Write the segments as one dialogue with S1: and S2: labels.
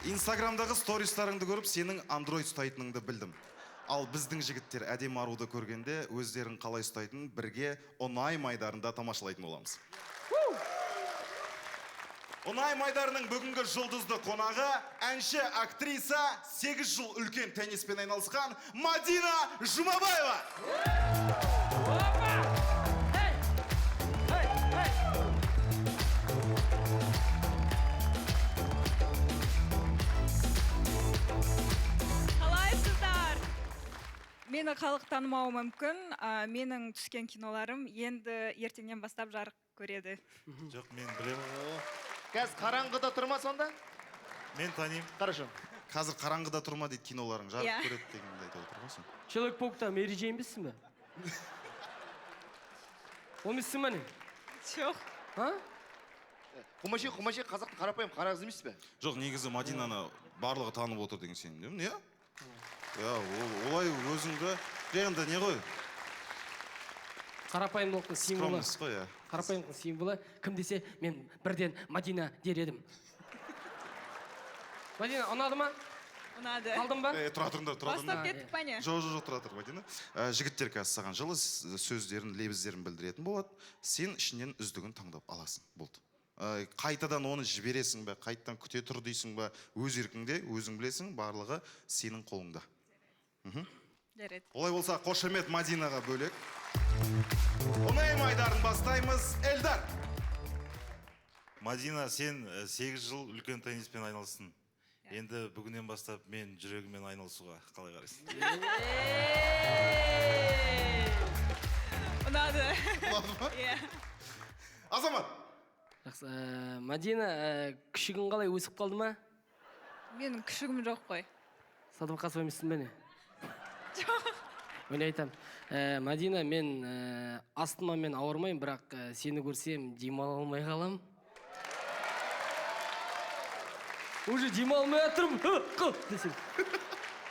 S1: Инстаграмдағы стористарыңды көріп, сенің андроид ұстайтыныңды білдім. Ал біздің жігіттер әдемі аруды көргенде өздерін қалай ұстайтынын бірге Ұнай майдарында тамашалайтын боламыз. Ұнай майдарының бүгінгі жұлдызды қонағы әнші, актриса, 8 жыл үлкен тенниспен айналысқан Мадина Жұмабаева.
S2: Опа! Эй! Эй! Эй!
S3: Қалайсыздар? Мені халық танымауы мүмкін, менің түскен киноларым енді ертеңнен бастап жарық көреді.
S4: Жоқ, мен білемін.
S5: Қазір қараңғыда тұр ма сонда?
S4: Мен танимын.
S5: Хорошо.
S1: Қазір қараңғыда тұр ма дейді, киноларың жарық
S3: Иә.
S1: көреді дегенді айтып отыр ғой сен.
S2: Человек-паук та Мэри Джейн емессің бе? Ол емессің бе не?
S3: Жоқ.
S2: А?
S5: Құмаши, Құмаши қазақтың қарапайым қара қызы емес пе?
S1: Жоқ, негізі Мадинаны барлығы танып отыр деген сенімдемін, иә? Иә, олай өзіңді енді не ғой?
S2: Қарапайымдылықтың символы.
S1: Скромность қой, иә.
S2: Қарапайымдылықтың символы. Кім десе, мен бірден Мадина дер едім. Мадина, ұнады ма?
S3: Ұнады.
S2: Қалдың ба?
S1: Тұра тұрыңдар, тұра
S3: Бастап
S1: тұрыңдар.
S3: кеттік па не?
S1: Жоқ, жоқ, жоқ, тұра тұр, Мадина. Жігіттер қазір саған жылы сөздерін, лебіздерін білдіретін болады. Сен ішінен үздігін таңдап аласың. Болды. Қайтадан оны жібересің бе, қайтадан күте тұр дейсің бе, өз еркіңде, өзің білесің, барлығы сенің қолыңда.
S3: Жарайды.
S1: Олай болса, қошемет Мадинаға бөлек. Ұнай майдарын бастаймыз. Эльдар.
S4: Мадина, сен 8 жыл үлкен тенниспен айналыстың. Енді бүгіннен бастап мен жүрегіммен айналысуға қалай қарайсың?
S3: Ұнады.
S1: Ұнады ма?
S3: Иә.
S1: Азамат.
S2: Жақсы, Мадина, күшігің қалай, өсіп қалды ма?
S3: Менің күшігім жоқ қой.
S2: Садуақасова емессің бе не?
S3: Жоқ.
S2: Мен айтамын. Мадина, мен астмамен ауырмаймын, бірақ сені көрсем демала алмай қалам. Уже демала алмай жатырмын. Ы, десем.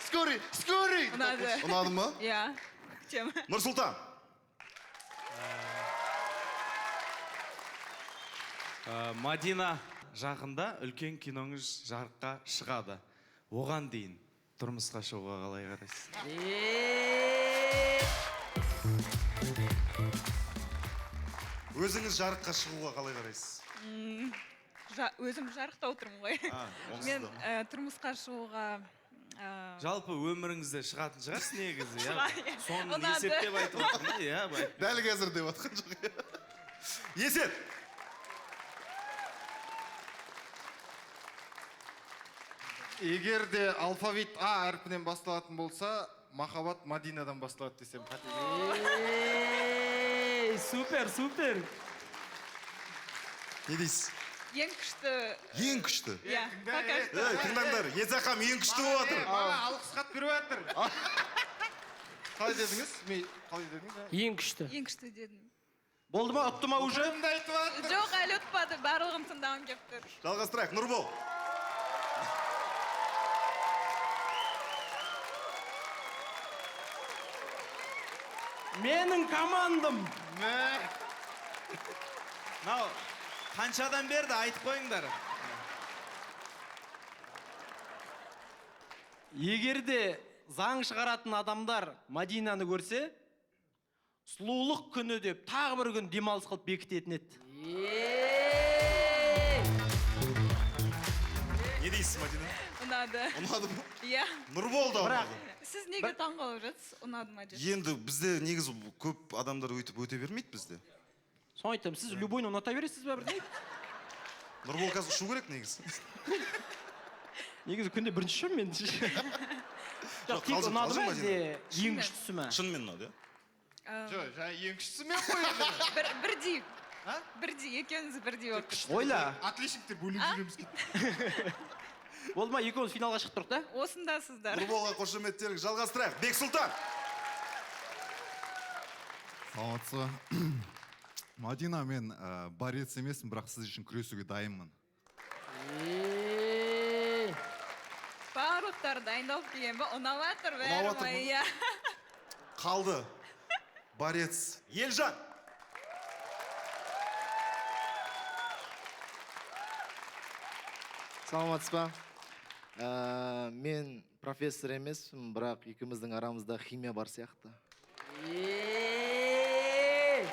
S5: Скорый, скорый!
S3: Ұнады.
S1: Ұнады ма?
S3: Иә. Күтемін.
S1: Нұрсұлтан.
S6: Мадина, жақында үлкен киноңыз жарыққа шығады. Оған дейін тұрмысқа шығуға қалай қарайсыз?
S1: Өзіңіз жарыққа шығуға қалай қарайсыз?
S3: Өзім жарықта отырмын ғой.
S1: А, онсыз
S3: Мен,
S1: да ма?
S3: тұрмысқа шығуға,
S6: Жалпы өміріңізде шығатын шығарсыз негізі, иә?
S3: Шыға, иә.
S6: Соны
S3: Ұнады.
S6: есептеп айтып отырмын, иә, былай.
S1: Дәл қазір деп жатқан жоқ, иә. Есет.
S7: Егер де алфавит А әрпінен басталатын болса, махаббат Мадинадан басталады десем қате.
S2: Ей, супер, супер.
S1: Не дейсіз?
S3: Ең күшті.
S1: Ең күшті.
S3: Иә, пока что.
S1: Ей, тыңдаңдар, Езақам ең күшті болып жатыр.
S7: Маған алғыс хат беріп жатыр. Қалай дедіңіз? Мен қалай дедіңіз?
S2: Ең күшті.
S3: Ең күшті дедім.
S8: Болды ма, ұтты ма уже?
S7: Ұтымды айтып жатыр.
S3: Жоқ, әлі ұтпады, барлығын тыңдағым келіп тұр.
S1: Жалғастырайық, Нұрбол.
S8: Менің командам.
S7: Мә.
S6: Мынау қаншадан берді, айтып қойыңдар.
S8: Егер де заң шығаратын адамдар Мадинаны көрсе, сұлулық күні деп тағы бір күн демалыс қылып бекітетін еді.
S1: Не дейсіз, Мадина?
S3: Ұнады.
S1: Ұнады ма?
S3: Иә.
S1: Нұрбол да
S8: Бірақ
S1: ұнады.
S3: Сіз неге таңғалып жатсыз? Ұнады ма деп?
S1: Енді бізде негізі көп адамдар өйтіп өте бермейді бізде.
S8: Соны айтамын, сіз любойны ұната бересіз бе бірдеңе?
S1: Нұрбол қазір ұшу керек негізі.
S8: Негізі күнде бірінші ұшамын мен. Жоқ, тек
S1: қалжың,
S8: ұнады ма
S1: қалжың,
S8: әлде
S1: Мадина?
S8: ең күштісі ме?
S1: Шынымен ұнады, иә?
S7: Жоқ, жаңа ең күштісі мен қой енді.
S3: Бірдей.
S7: А?
S3: Бірдей, екеуіңіз бірдей болып тұр.
S8: Ойла.
S7: Отличниктер бөлек жүреміз кетті.
S8: Болды ма, екеуміз финалға шығып тұрдық та?
S3: Осындасыздар.
S1: Нұрболға қошеметтеріңізді жалғастырайық. Бексұлтан.
S9: Саламатсыз ба? Мадина, мен борец емеспін, бірақ сіз үшін күресуге дайынмын.
S2: Ей.
S3: Барлықтары дайындалып келген бе? Ұнап жатыр бәрі
S1: Ұнап жатыр
S3: ма?
S1: ма?
S3: Иә.
S1: Қалды. Борец Елжан.
S5: Саламатсыз ба? Мен профессор емеспін, бірақ екеуміздің арамызда химия бар сияқты.
S2: Ей!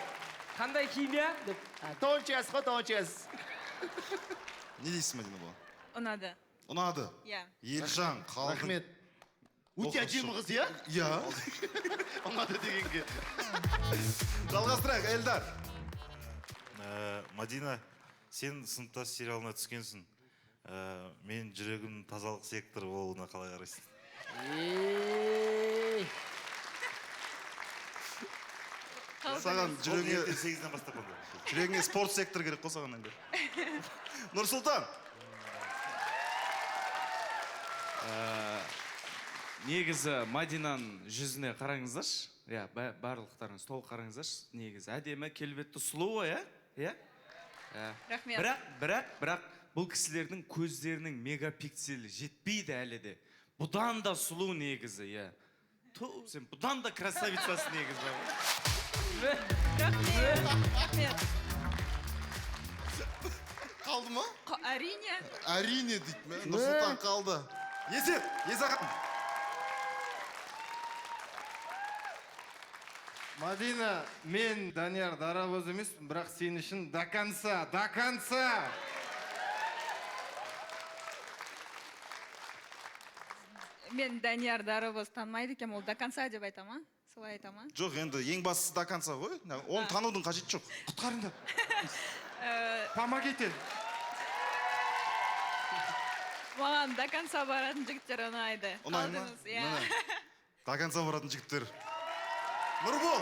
S2: Қандай химия деп.
S5: Тоғызыншы қой, тоғызыншы.
S1: Не дейсіз, Мадина, бұған?
S3: Ұнады.
S1: Ұнады.
S3: Иә.
S1: Елжан қалдың.
S5: Рахмет. Өте әдемі қыз, иә?
S1: Иә.
S5: Ұнады дегенге.
S1: Жалғастырайық, Эльдар.
S4: Мадина, сен «Сыныптас» сериалына түскенсің. Мен жүрегім тазалық секторы болуына қалай қарайсың?
S2: Ей!
S1: Саған жүрегіңе
S4: Ертең 8-ден бастап онда.
S1: Жүрегіңе спорт сектор керек қой саған енді. Нұрсұлтан.
S6: Негізі Мадинаның жүзіне қараңыздаршы, иә, барлықтарыңыз толық қараңыздаршы. Негізі әдемі, келбетті, сұлу ғой, иә, иә. Иә.
S3: Рахмет.
S6: Бірақ бұл кісілердің көздерінің мегапикселі жетпейді әлі де. Бұдан да сұлу негізі, иә. Ту, сен бұдан да красавицасың негізі.
S3: Рахмет, рахмет.
S1: Қалды ма?
S3: Әрине.
S1: Әрине дейді. Мә, Нұрсұлтан қалды. Есет, Есақан.
S7: Мадина, мен Данияр Дарабоз емеспін, бірақ сен үшін до конца, до конца.
S3: Мен Данияр Дарабоз танымайды екенмін, ол до конца деп айта ма? Солай айта ма?
S1: Жоқ, енді ең бастысы до конца ғой. Оны танудың қажеті жоқ.
S7: Құтқарыңдар. Помогите.
S3: Маған до конца баратын жігіттер ұнайды.
S1: Ұнай ма?
S3: Қалдыңыз, иә.
S1: Міне. До конца баратын жігіттер. Нұрбол.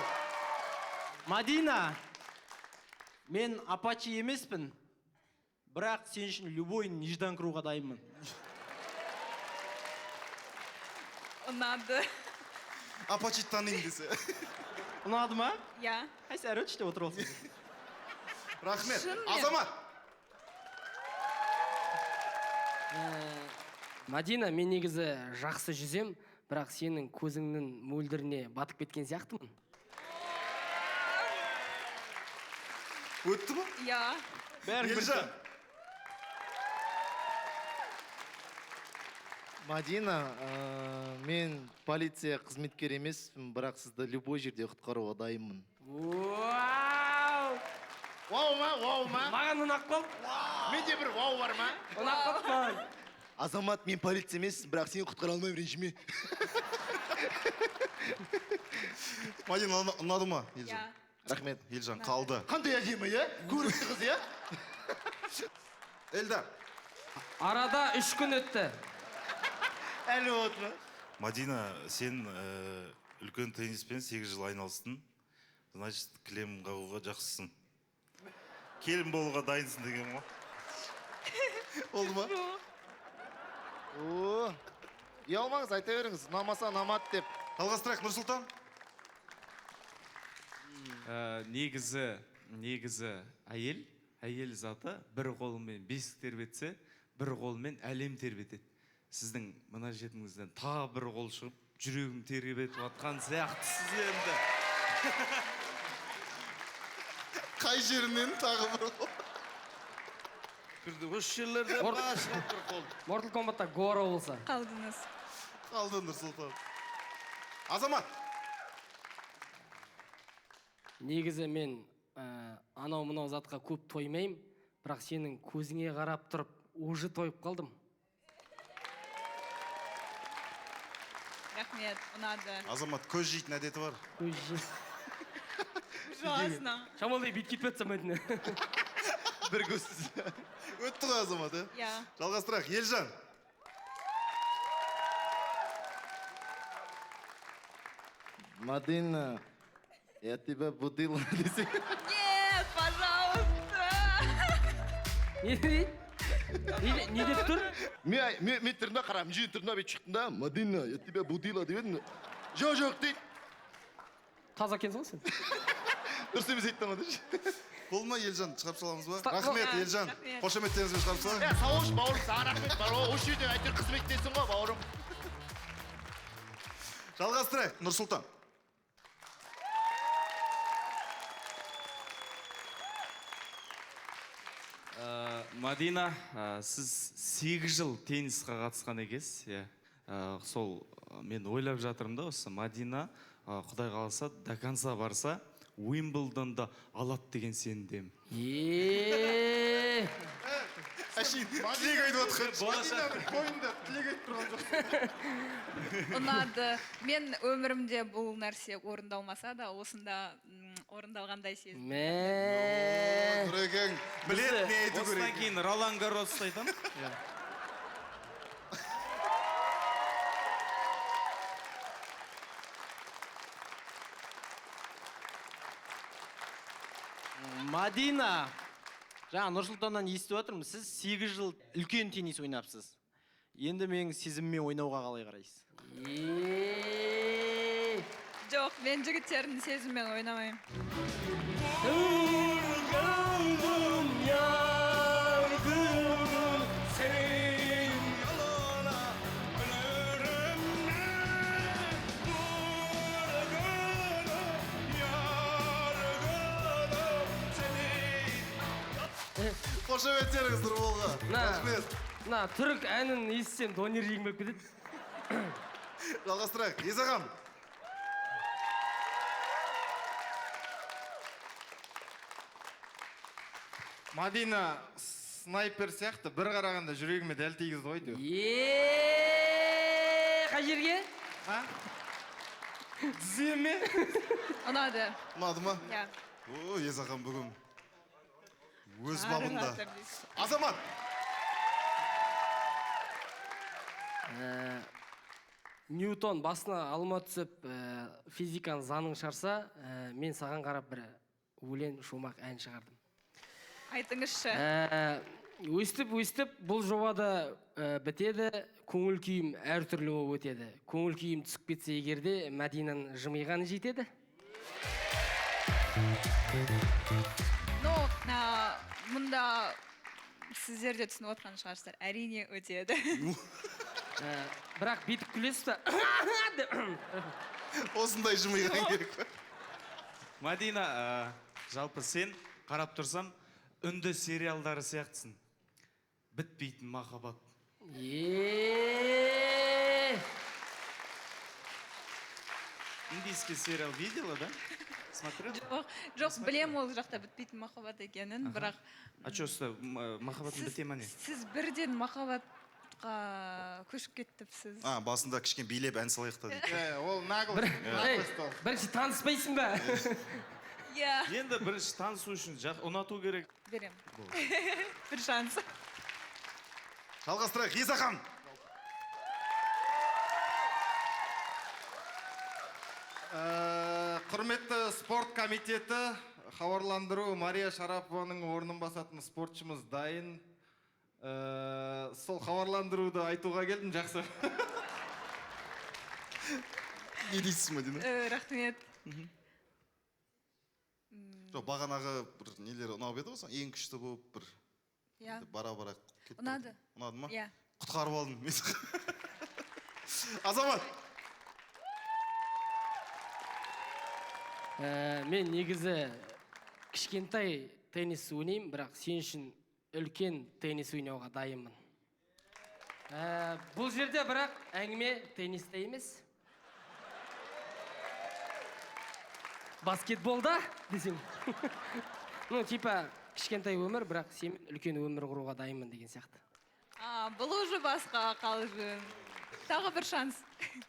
S8: Мадина, мен апачи емеспін, бірақ сен үшін любой неждан кіруға дайынмын.
S3: Ұнады.
S1: Апачи танимын десе.
S8: Ұнады ма?
S3: Иә.
S8: Қайсы әрі өтші деп отырып алсың.
S1: Рахмет.
S3: Шынымен.
S1: Азамат.
S2: Мадина, мен негізі жақсы жүзем, бірақ сенің көзіңнің мөлдіріне батып кеткен сияқтымын.
S1: Өтті ма?
S3: Иә.
S8: Бәрін
S1: Елжан.
S5: Мадина, мен полиция қызметкері емеспін, бірақ сізді любой жерде құтқаруға дайынмын.
S2: Вау!
S5: Вау ма, вау ма?
S2: Маған ұнап қалды.
S5: Менде бір вау бар ма?
S2: Ұнап қалды маған.
S5: Азамат, мен полиция емеспін, бірақ сені құтқара алмаймын, ренжіме.
S1: Мадина, ұнады ма, Елжан?
S3: Иә.
S5: Рахмет.
S1: Елжан қалды.
S5: Қандай әдемі, иә? Көрікті қыз, иә?
S1: Эльдар.
S2: Арада 3 күн өтті.
S5: Әлі отыр.
S4: Мадина, сен үлкен тенниспен 8 жыл айналыстың. Значит, кілем қағуға жақсысың. Келін болуға дайынсың деген ғой.
S1: Болды ма?
S5: О, ұялмаңыз, айта беріңіз. Ұнамаса ұнамады деп.
S1: Жалғастырайық, Нұрсұлтан.
S6: Негізі әйел заты бір қолымен бесік тербетсе, бір қолымен әлем тербетеді. Сіздің мына жетіңізден тағы бір қол шығып, жүрегім тербетіп жатқан сияқтысыз енді.
S1: Қай жерінен тағы бір қол?
S10: Кірді, осы жерлерде шығады бір қол.
S2: Mortal Kombat'та Горо болса.
S3: Қалдыңыз.
S1: Қалды, Нұрсұлтан. Азамат.
S2: Негізі мен анау мынау затқа көп тоймаймын, бірақ сенің көзіңе қарап тұрып уже тойып қалдым.
S3: Рахмет, ұнады.
S1: Азамат көз жейтін әдеті бар.
S2: Көз жей.
S3: Ужасно.
S2: Шамалдай бүйтіп кетіп жатсам өтіне.
S5: Бір көзсіз.
S1: Өтті ғой, Азамат, ә?
S3: Иә.
S1: Жалғастырайық, Елжан.
S5: Мадина, я тебя будила десе.
S3: Нет, пожалуйста.
S2: Не дейді? Не деп тұр?
S5: Мен тұрдым да, қара, мына жерде тұрдым да, бүйтіп шықтым да, Мадина, я тебя будила деп едім. Жоқ, жоқ дейді.
S2: Таза екенсің ғой сен.
S5: Дұрыс емес айттым ғой деші.
S1: Болды ма, Елжан, шығарып саламыз ба?
S2: Ста-
S1: Рахмет,
S3: Иә,
S1: Елжан.
S3: рахмет.
S1: Қошеметтеріңізбен шығарып салайық.
S5: Е, сау болшы, бауырым, саған рахмет, бауырым. Осы жерден әйтеуір қызметтесің ғой, бауырым.
S1: Жалғастырайық, Нұрсұлтан.
S6: Мадина, сіз 8 жыл теннисқа қатысқан екенсіз, иә. Сол мен ойлап жатырмын да, осы Мадина, құдай қаласа, до конца барса, Уимблдонда алады деген сенімдемін.
S2: Е.
S1: Әшейін тілек айтып жатқан.
S7: Мадинаның қойнында тілек айтып тұрған жоқсың.
S3: Ұнады. Мен өмірімде бұл нәрсе орындалмаса да, осында орындалғандай сезіндім.
S2: Мә.
S1: Нұрекең біледі не айту
S6: Осыдан
S1: керек.
S6: кейін Ролан Гарросты айтамын. Иә.
S8: Мадина, жаңа Нұрсұлтаннан естіп жатырмын, сіз 8 жыл үлкен теннис ойнапсыз. Енді менің сезіміммен ойнауға қалай қарайсыз?
S2: Е.
S3: Жоқ, мен жігіттердің сезімімен ойнамаймын.
S1: Қошеметтеріңіз Нұрболға. Рахмет.
S2: Мына түрік әнін естісем донер жегім келіп кетеді.
S1: Жалғастырайық. Езағам.
S7: Мадина снайпер сияқты, бір қарағанда жүрегіме дәл тигізді ғой әйтеуір.
S2: Е, қай жерге?
S7: А? Тіземе?
S3: Ұнады.
S1: Ұнады ма?
S3: Иә.
S1: О, Езағам бүгін өз
S3: Жарып
S1: бабында.
S3: жатыр дейсіз.
S1: Азамат.
S2: Ньютон басына алма түсіп, физиканың заңын шығарса, мен саған қарап бір өлең, шумақ, ән шығардым.
S3: Айтыңызшы.
S2: Өстіп, өстіп бұл жобада бітеді, көңіл күйім әртүрлі болып өтеді. Көңіл күйім түсіп кетсе егерде, Мәдинаның жымиғаны жетеді.
S3: Ну, мұнда сіздер де түсініп отқан шығарсыздар. Әрине өтеді.
S2: Бірақ бүйтіп күлесіз ба?
S1: Осындай жымиған керек пе?
S6: Мадина, жалпы сен қарап тұрсам, үнді сериалдары сияқтысың. Бітпейтін махаббат.
S2: Е.
S6: Индийский сериал видела, да? Смотрела?
S3: Жоқ, жоқ, білем ол жақта бітпейтін махаббат екенін, бірақ
S6: А чё, махаббаттың біте ма не?
S3: Сіз бірден махаббатқа көшіп кеттіпсіз.
S1: А, басында кішкене билеп ән салайық та дейді.
S7: Е, ол нагл.
S2: Ей, бірінші таныспайсың ба?
S3: Иә.
S6: Енді бірінші танысу үшін ұнату керек.
S3: Берем. Бір шанс.
S1: Жалғастырайық, Езахан.
S7: Құрметті спорт комитеті, хабарландыру Мария Шарапованың орнын басатын спортшымыз дайын. Сол хабарландыруды айтуға келдім, жақсы.
S1: Не дейсіз, Мадина?
S3: Рахмет.
S1: Жоқ, бағанағы бір нелер ұнап еді ғой, ең күшті болып бір
S3: Иә.
S1: бара-бара кетті.
S3: Ұнады.
S1: Ұнады ма?
S3: Иә.
S1: Құтқарып алдым. Азамат.
S2: Мен негізі кішкентай теннис ойнаймын, бірақ сен үшін үлкен теннис ойнауға дайынмын. Бұл жерде бірақ әңгіме тенниста емес. Баскетболда десең. Ну, типа, кішкентай өмір, бірақ сен үлкен өмір құруға дайынмын деген сияқты.
S3: А, бұл уже басқа қалжың. Тағы бір шанс.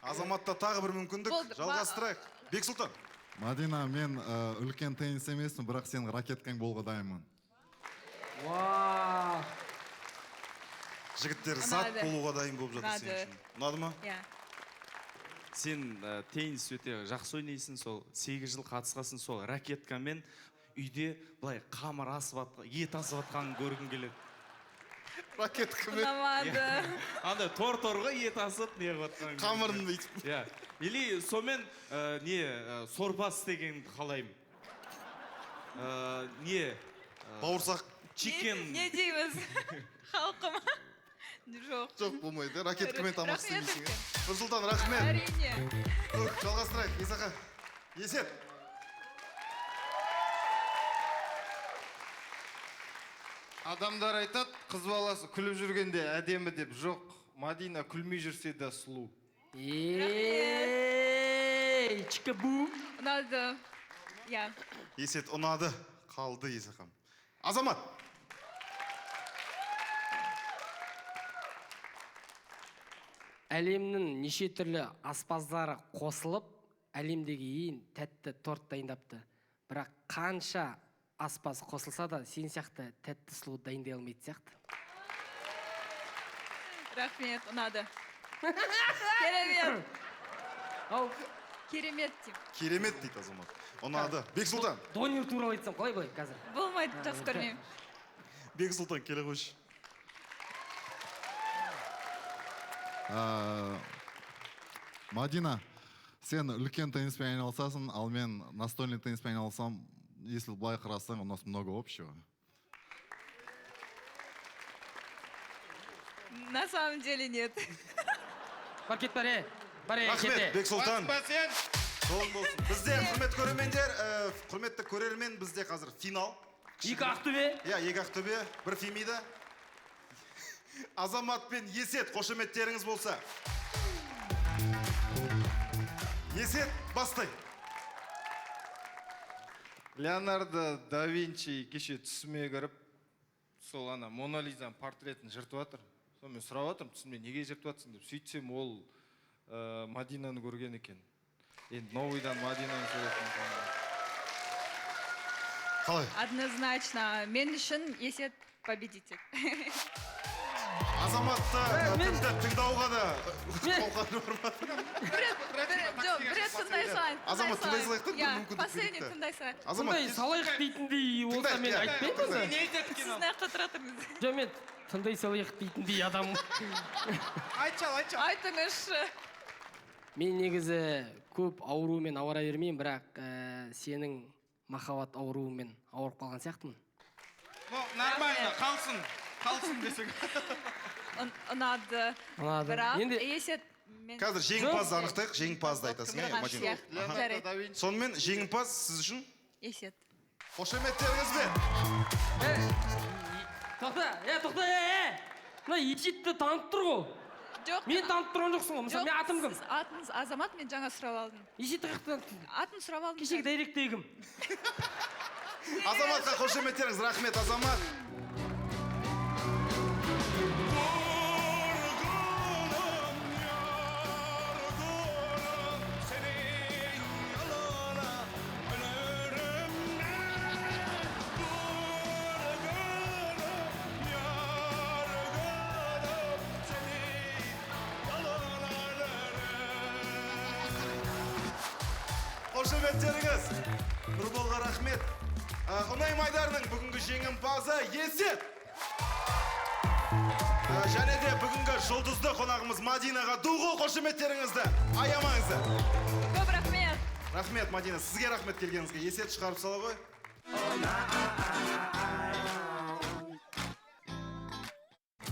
S1: Азаматта тағы бір мүмкіндік.
S3: Болды,
S1: Жалғастырайық. Бексұлтан.
S9: Мадина, мен үлкен теннис емеспін, бірақ сенің ракеткаң болуға дайынмын.
S2: Вау!
S1: Жігіттер зат
S3: Ұнады.
S1: болуға дайын болып жатыр сен
S3: Ұнады.
S1: үшін. Ұнады ма?
S3: Иә.
S6: Сен теннис өте жақсы ойнайсың, сол 8 жыл қатысқасын, сол ракеткамен үйде былай қамыр асып атқан, ет асып атқанын көргім келеді.
S1: Ракеткамен.
S3: Ұнамады.
S6: Иә. Андай тор-торға ет асып не қылып атқанын көргім
S1: Қамырын
S6: келеді.
S1: бүйтіп.
S6: Иә. Или сонымен не сорпа істегенді қалаймын. Не
S1: Бауырсақ.
S6: Чикен.
S3: Не дейміз? Халқым. Жоқ.
S1: Жоқ, болмайды. Ракеткамен тамақ
S3: Рахмет
S1: істемейсің,
S3: үлкен.
S1: ә? Нұрсұлтан, рахмет.
S3: Әрине.
S1: Жалғастырайық, Есақа. Есет.
S7: Адамдар айтады, қыз баласы күліп жүргенде әдемі деп. Жоқ, Мадина күлмей жүрсе де сұлу.
S2: Ей, чикабу.
S3: Ұнады. Иә.
S1: Есет ұнады, қалды Есетхан. Азамат.
S2: Әлемнің неше түрлі аспаздары қосылып, әлемдегі ең тәтті торт дайындапты. Бірақ қанша аспаз қосылса да, сен сияқты тәтті сұлу дайындай алмайтын сияқты.
S3: Рахмет, ұнады. Керемет.
S2: Ау.
S3: Керемет деймін.
S1: Керемет дейді Азамат. Ұнады. Бексұлтан.
S2: Донер туралы айтсам қалай былай қазір?
S3: Болмайды, жақсы көрмеймін.
S1: Бексұлтан, келе қойшы.
S9: Мадина, сен үлкен тенниспен айналысасың, ал мен настольный тенниспен айналысам. Если былай қарасаң, у нас много общего.
S3: На самом деле нет.
S2: Бар, кет, бар, е. Бар, е,
S1: Рахмет,
S2: кете.
S1: Бексұлтан.
S7: Баспа сен.
S1: Жолың болсын. Бізде, құрметті көрермендер, құрметті көрермен, бізде қазір финал.
S2: Екі Ақтөбе.
S1: Иә, екі Ақтөбе, бір Фемида. Азамат пен Есет, қошеметтеріңіз болса. Есет, бастай.
S7: Леонардо да Винчи кеше түсіме кіріп, сол ана Мона Лизаның портретін жыртып жатыр. Сонымен сұрап жатырмын, түсімде неге жыртып жатсың деп. Сөйтсем ол Мадинаны көрген екен. Енді новыйдан Мадинаның суретін.
S1: Қалай?
S3: Однозначно. Мен үшін Есет победитель.
S1: Азаматты тіпті тыңдауға да қолқаны бармады.
S3: Жоқ, бір рет тыңдай салайын.
S1: Азамат, тыңдай салайық та, бір
S3: Иә,
S1: мүмкіндік
S3: последний
S1: берейік та.
S3: тыңдай салайық.
S1: Азамат,
S2: Тыңдай салайық дейтіндей болса
S1: Тыңдайық,
S2: мен
S1: иә.
S2: айтпаймын
S1: Тыңдайық.
S2: оны.
S3: Сіз мына жақта тұра тұрыңыз.
S2: Жоқ, мен тыңдай салайық дейтіндей адам.
S7: Айтшы, ал, айтшы.
S3: Айтыңызшы.
S2: Мен негізі көп аурумен ауыра бермеймін, бірақ сенің махаббат ауруымен ауырып қалған сияқтымын.
S7: Ну, нормально, қалсын. Қалсын десең.
S3: Ұнады.
S2: Ұнады.
S3: Бірақ
S2: Енді
S3: Есет мен
S1: Қазір жеңімпазды анықтайық, жеңімпазды айтасың, иә,
S3: Тұрған
S1: Мадина?
S3: сияқты.
S1: Аха.
S3: Жарайды.
S1: Сонымен жеңімпаз сіз үшін?
S3: Есет.
S1: Қошеметтеріңізбен.
S2: Тоқта, е, тоқта, е, е. Мына Есетті танып тұр ғой.
S3: Жоқ.
S2: Мен танып тұрған жоқсың ғой. Мысалы,
S3: Жоқ,
S2: мен атым кім?
S3: сіз атыңыз Азамат, мен жаңа сұрап алдым.
S2: Есетті қаяқтан таныптың?
S3: Атын сұрап алдым.
S2: Кешегі директтегі кім?
S1: Азаматқа қошеметтеріңіз, рахмет, Азамат. Қошеметтеріңіз. Нұрболға рахмет. Ұнай Майдарының бүгінгі жеңімпазы Есет. Және де бүгінгі жұлдызды қонағымыз Мадинаға ду қол қошеметтеріңізді аямаңыздар.
S3: Көп рахмет.
S1: Рахмет, Мадина, сізге рахмет келгеніңізге. Есет шығарып сала ғой.